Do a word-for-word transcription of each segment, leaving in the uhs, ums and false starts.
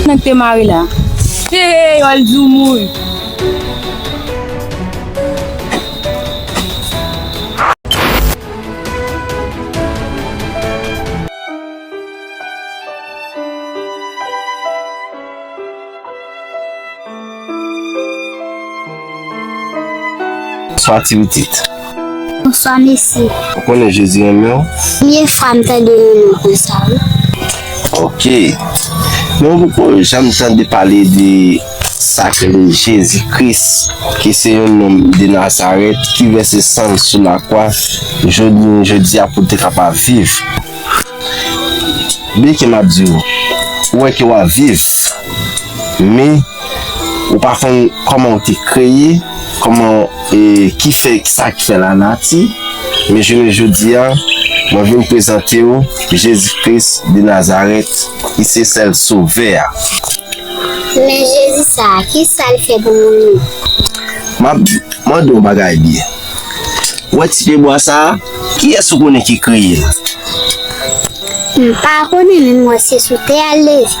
Nèg te mare la. Hey, Oldou mouri. Bonswa, ti pitit. Bonswa, mesye. Ou konnen Jezi renmen w? Premye fwa m tande yon non konsa, wi. Ok. Men ou poko janm tande pale de sa k rele Jezi Kris, ki se yon nonm de Nazarèt, ki vèse san l sou lakwa, jodi, jodi a pou l te kapab viv. Byen ke m ap di w, ou wè ke w ap viv, men ou pa konn kòman w te kreye, kòman, e, ki fè, sa ki fè lanati, men jounen jodi a, mwen vin prezante w Jezi Kris de Nazarèt, ki se sèl Sovè a. Men Jezi sa a, ki sa l fè pou moun yo? M ap mande w yon bagay byen. Ou wè ti pyebwa sa a? Kiyès ou konnen ki kreye l? M pa konnen, men m wè se sou tè a l leve.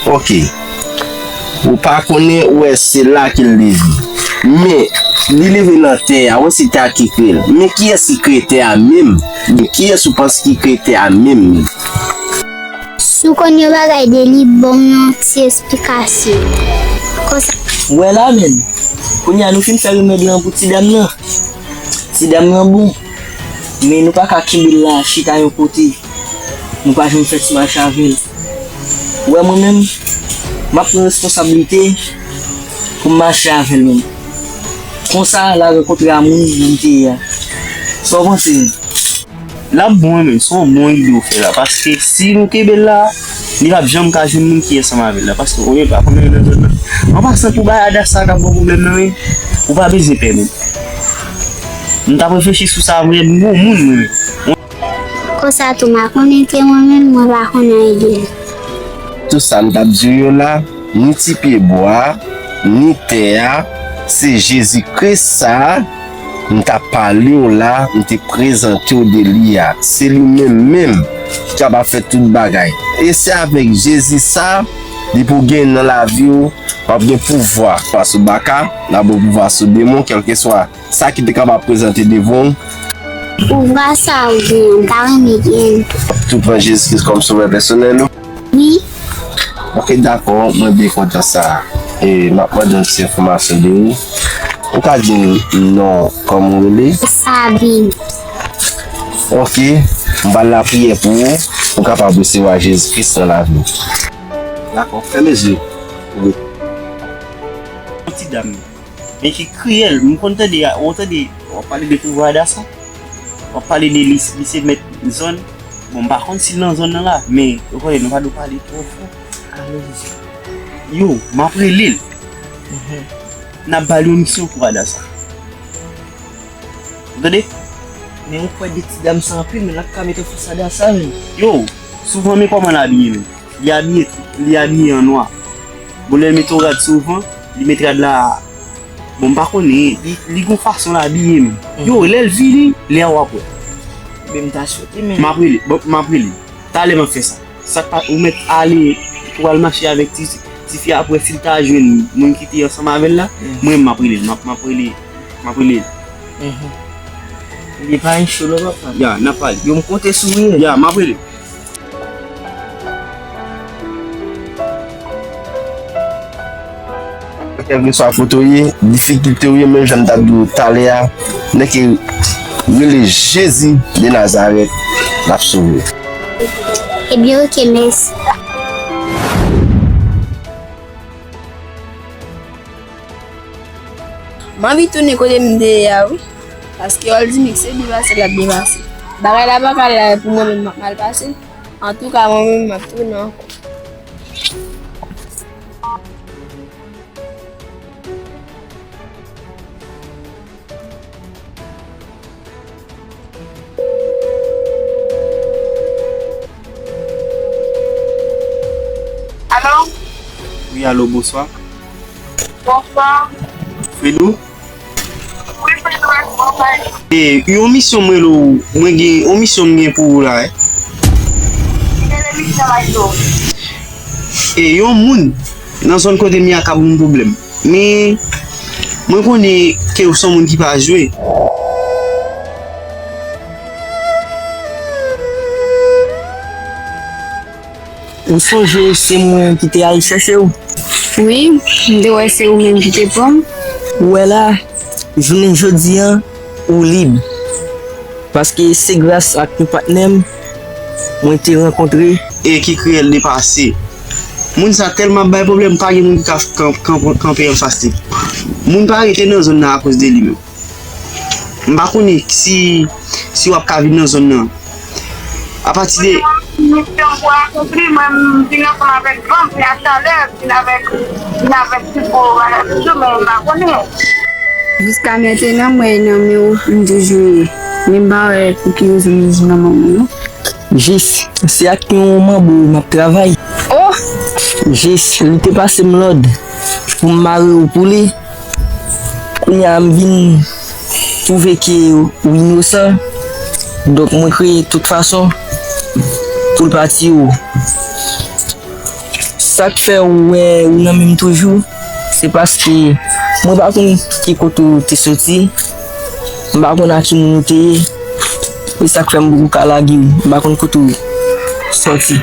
Ok. Ou pa konnen, ou wè se la ke l leve. Men, li leve nan tè a, ou wè se tè a ki kreye l. Men kiyès ki kreye tè a menm? Men kiyès ou panse ki kreye tè a menm menm? Si w konn yon bagay de li, ban m yon ti esplikasyon. Konsa. Ou wè la menm. Kounye a nou fin fè remèd lan pou ti dam nan. Ti dam nan bon. Men nou pa ka kenbe l la chita yon kote. Nou pa janm fè ti mache avè l. Ou wè mwen menm, m ap pran responsablite pou m mache avè l menm. Konsa, l a rankontre a moun li te ye a. Sa w panse menm? L ap bon, wi, men se yon bon ide w fè la, paske si nou kenbe l la, li p ap janm ka jwenn moun ki ansanm avè l la, paske ou pa konn anyen nan zòn nan. An pasan, pou bay Adasa k ap ba w pwoblèm nan, wi, ou pa bezwen pè menm. M t ap reflechi sou sa vre, m gon moun, mwen. Konsa tou, m pa konnen ke mwen menm, mwen pa konn anyen de li. Tout sa m t ap di w yo la, ni ti pyebwa, ni tè a, se Jezi Kris sa a, m t ap pale w la, m te prezante w de li a. Se li menm menm ki kapab fè tout bagay. E se avèk Jezi sa, depi w gen nan lavi w, w ap gen pouvwa sou baka, l ap gen pouvwa sou demon, kèlkeswa sa ki te kapab prezante devan w. Pouvwa sa ou gen an, m ta renmen gen l tou. Tou pran Jezi Kris kòm sovè pèsonèl ou? Wi. Ok, dakò, mwen byen kontan sa. E, m ap mande yon ti enfòmasyon de ou. Ou ka di m non, kòman ou rele? Sabine. Ok, m pral lapriyè pou ou, pou w kapab resevwa Jezi Kris nan lavi w. Dakò, fèmen zye w. Wi. Yon ti dam. Men ki kriyèl, m konn tande, w tande, w ap pale de pouvwa Adasa, w ap pale de li, li se mèt zòn. Bon, m pa konn si l nan zòn nan la, men ou konnen nou pa dwe pale twò fò. Yo, m ap rele l. N ap ba l yon misyon pou Adasa. Ou tande? Men ou kwè de ti dam sa anpil, men l ap ka mete fòs Adasa, men. Yo, souvan men kòman l abiye, men. Li abiye, li abiye an nwa. Bon, lè l mete yon rad sou van, li met rad la. Bon, m pa konnen, li, li gon fason l abiye, men. Yo, lè l vini, lè a w ap wè. Men m ta swete, men. M ap rele, bon, m ap rele. Talè m ap fè sa. Sa k pa, ou mèt ale, ou al mache avèk ti, tifi a, apre si l ta jwenn moun ki te ansanm avè l la, mwen, m ap rele l, m ap, m ap rele, m ap rele l. Li pa gen cho non, papa. Ya, n ap pale. Yo, m konte sou ou, wi. Ya, m ap rele. Kèlkeswa kote w ye, difikilte w ye, menm jan m t ap di w talè a, nèk rele Jezi de Nazarèt, l ap sove w. Ebyen, oke, mèsi. M anvi tounen kote m te ye a, wi. Paske Oldimix se byen pase l ap byen pase. Bagay la pa ka la pou mwen menm, m ap mal pase. Antouka, mwen menm, m ap tounen ankò. Alo? Wi, alo, bonswa. Bonswa. Fredou? Wi, Fredou, bonswa. E, yon misyon mwen lo, mwen gen, yon misyon mwen gen pou ou la, e. Ki misyon la, Fredou? E, yon moun nan zòn kote m ye a ka ban m pwoblèm. Men, mwen konnen ke w se yon moun ki pa jwe. Ou sonje se mwen ki te al chèche w? Wi, m te wè se ou menm ki te pran m. Ou wè la, jounen jodi a, ou lib. Paske se gras ak yon patnè m, mwen te rankontre. E ki kriyèl depase. Moun sa tèlman ap bay pwoblèm, pa gen moun ki ka kan- kan- kanpe anfas li. Moun pa rete nan zòn nan akoz de li menm. M pa konnen si, si w ap ka vin nan zòn nan. Apati de. Misyon pou akonpli, mwen, m vin ansanm avèk van, vin ak chalè, vin avèk, vin avèk ti po, bagay tout, men m pa konnen. Jiska mentenan, mwen nan men w, m toujou ye. Men m pa wè pou ki rezon m toujou nan men w, non. Jis, se ak yon manbo m ap travay. Oh! Jis, li te pase m lòd pou m mare w pou li. Kounye a, m vin twouve ke ou inosan. Donk, mwen kreye tout fason pou l pa tiye w. Sa k fè ou wè ou nan men m toujou, se paske mwen pa konn ki kote ou te soti, m pa konn a ki moun ou te ye, e sa k fè m poko ka lage w, m pa konn kote ou soti.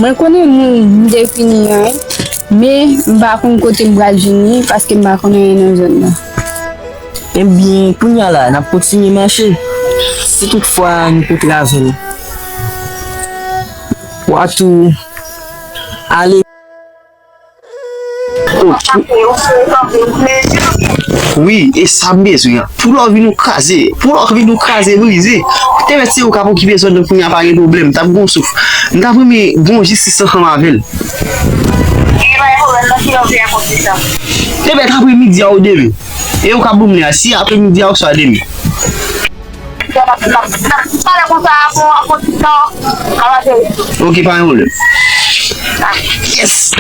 Mwen konnen moun m te vini an, men m pa konn kote m pral vini paske m pa konn anyen nan zòn nan. Ebyen, kounye a la, n ap kontinye mache. Si toutfwa nou kontre avè l, w a tou ale. Wi, e sa m bezwen an. Pou lò vin ou kraze, pou lò vin ou kraze, brize. Te mèt se ou k ap okipe zòn nan kounye a, pa gen pwoblèm. M t ap gon souf. M t ap renmen gon jistis ansanm avè l. Te mèt apre midi a ou demen. E ou k ap ban m lè a, si apre midi a oswa demen. N ap, n ap, n ap pale konsa pou yon konsitan, a la tele. Ok, pa gen pwoblèm. Yes!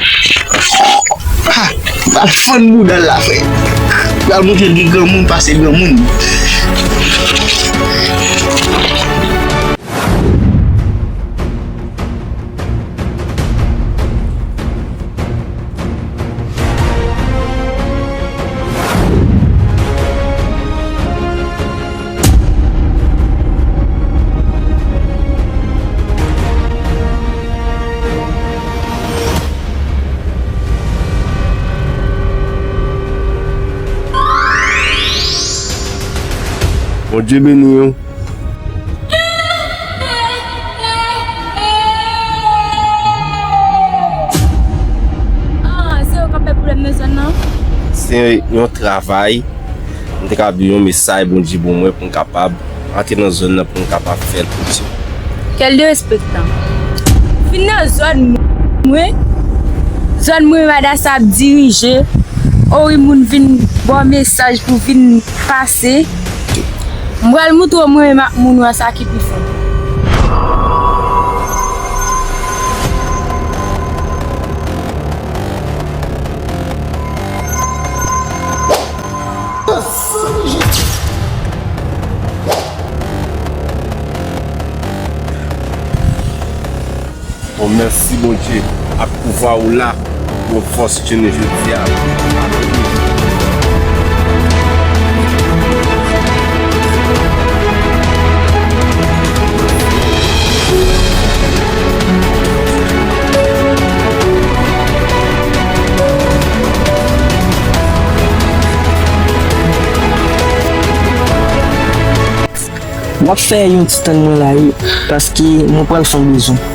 Ha! Pral fann bouda l la, frè. Pral montre l gen granmoun pase granmoun. Bondye beni w. Ah, se yo k ap bay pwoblèm nan zòn nan? Se yon travay. M te ka ba yon mesaj Bondye ban mwen pou m kapab antre nan zòn nan, pou m kapab fè l pou Dye. Quel dérespectant. Vin nan zòn mwen. Zòn mwen, Madassa ap dirije. O wi, moun vin ba w mesaj pou vin pase. M pral montre w mwen menm ak moun ou an sa ki pi fò. Bon, mèsi Bondye ak pouvwa ou la, bon fòs jounen jodi a. W ap fè yon ti tann mwen la wi, paske mwen pral fè yon bezwen.